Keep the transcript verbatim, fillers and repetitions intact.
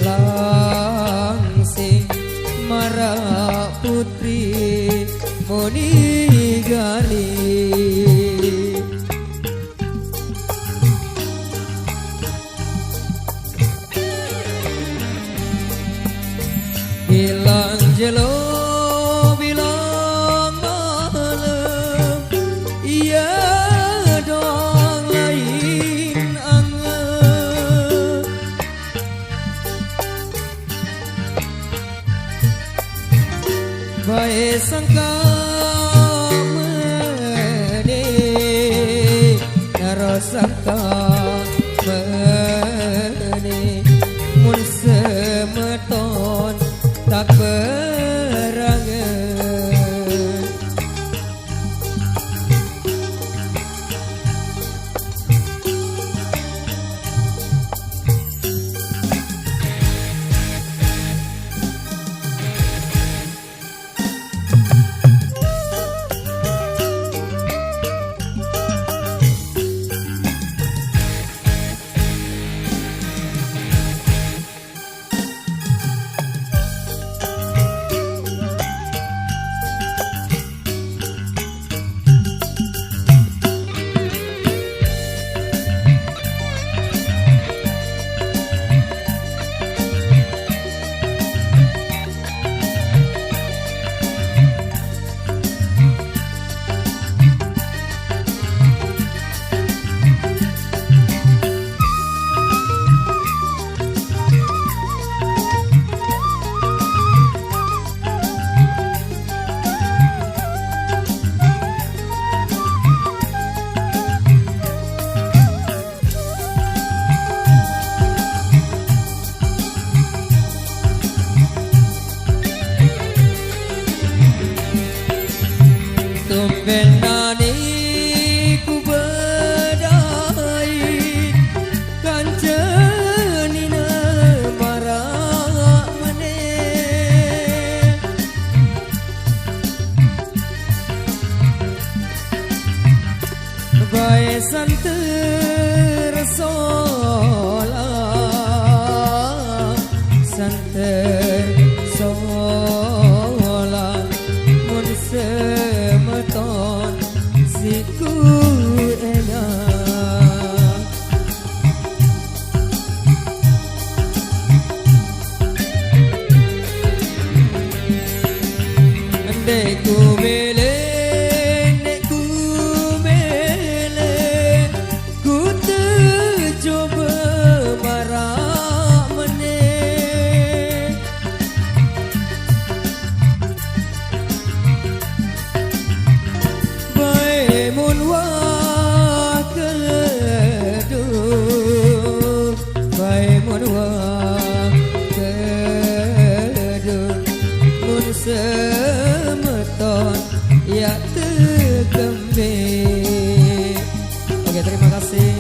Langsing maraq putri muni gali. Bilang jelo, bilang malem, iya dong lain anget. Bae sangka mene, naro sangka mene, mun semeton tak berangen. Tumben nani ku bedai, kancenina maraq mene. Bae santer solah, santer solah, mun semeton siku enak. Ndek ku mele, ndek ku mele, ku tecoba maraq mene. Bae mun wah keduh, bae mun wah keduh, mun semeton ya tekembe. Oke, terima kasih.